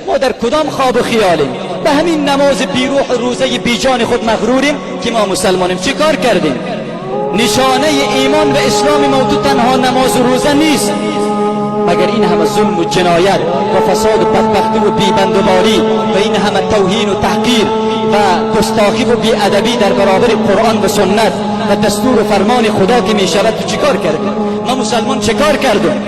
ما در کدام خواب و خیالیم؟ به همین نماز بیروح و روزه بیجان خود مغروریم که ما مسلمانیم. چه کار کردیم؟ نشانه ایمان و اسلام ما تو تنها نماز و روزه نیست. مگر این همه ظلم و جنایت و فساد و بدبختی و بیبندوباری و این همه توهین و تحقیر و گستاخی و بیادبی در برابر قرآن و سنت و دستور و فرمان خدا که می شود، تو چیکار کردیم؟ ما مسلمان چه کار کردیم؟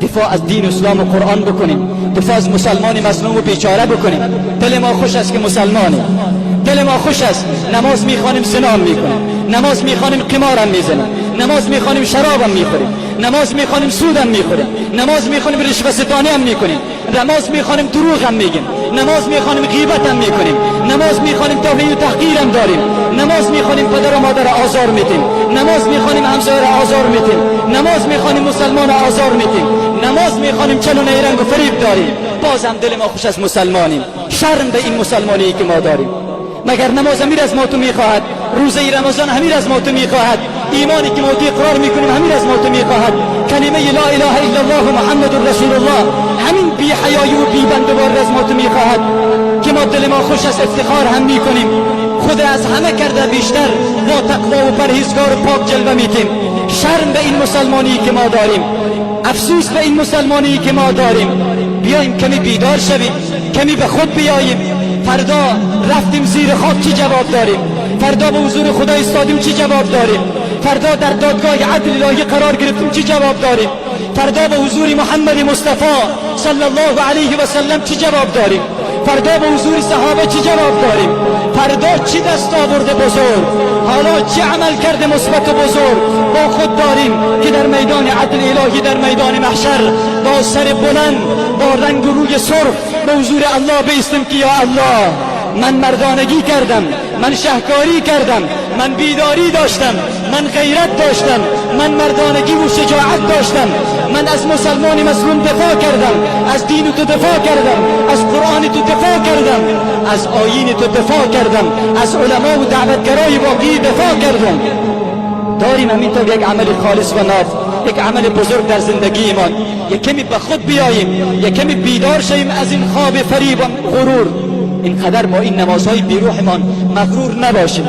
دفاع از دین اسلام و قرآن بکنیم، دفاع از مسلمان مظلوم و بیچاره بکنیم. دل ما خوش است که مسلمانیم، دل ما خوش است. نماز میخوانیم، زنا میکنیم. نماز میخوانیم، قمارم میزنیم. نماز میخوانیم، شرابم میخوریم. نماز میخوانیم، سودم میخوریم. نماز میخوانیم، رشوه ستانی هم میکنیم. نماز میخوانیم، دروغ هم میگیم. نماز میخوانیم، غیبت هم میکنیم. نماز میخوانیم، توهین و تحقیر هم داریم. نماز میخوانیم، پدر و مادر آزار میدیم. نماز میخوانیم، همسایه را آزار میدیم. نماز میخوانیم، مسلمان آزار میدیم. نماز میخوانیم، چل و نیرنگ و فریب داریم. باز هم دل ما خوش از مسلمانیم. شرم به این مسلمانی که ما داریم. مگر نماز همین از ما تو میخواهد؟ روزه رمضان همین از ما تو میخواهد؟ ایمانی که ما تو اقرار میکنیم همین از ما تو میخواهد؟ کلمه لا اله الا الله محمد رسول الله همین بی حیایی و بی بندوبار از ما تو میخواهد که ما دل ما خوش است، افتخار هم میکنیم، خود از همه کرده بیشتر با تقوا و پرهیزگار و پاک جلوه میتیم؟ شرم به این مسلمانی که ما داریم، افسوس به این مسلمانی که ما داریم. بیایم کمی بیدار شویم، کمی به خود بیاییم. فردا رفتیم زیر خاک چی جواب داریم؟ فردا به حضور خدا ایستادیم چی جواب داریم؟ فردا در دادگاه عدل الهی قرار گرفتیم چی جواب داریم؟ فردا به حضور محمد مصطفی صلی الله علیه و سلم چی جواب داریم؟ فردا به حضور صحابه چی جواب داریم؟ فردا چی دست آورده بزرگ، حالا چه عمل کرده مثبت و بزرگ با خود داریم که در میدان عدل الهی، در میدان محشر، با سر بلند، با رنگ و روی سرخ به حضور الله بیستیم که یا الله، من مردانگی کردم، من شهکاری کردم، من بیداری داشتم، من غیرت داشتم، من مردانگی و شجاعت داشتم، من از مسلمان مظلوم دفاع کردم، از دین تو دفاع کردم، از قرآن تو دفاع کردم، از آیین تو دفاع کردم، از علما و دعوتگرای واقعی دفاع کردم. داریم همینطور یک عمل خالص و ناب، یک عمل بزرگ در زندگیمان؟ یک کمی به خود بیاییم، یک کمی بیدار شویم از این خواب فریب و غرور. اینقدر با این نمازهای بیروحمان مغرور نباشیم.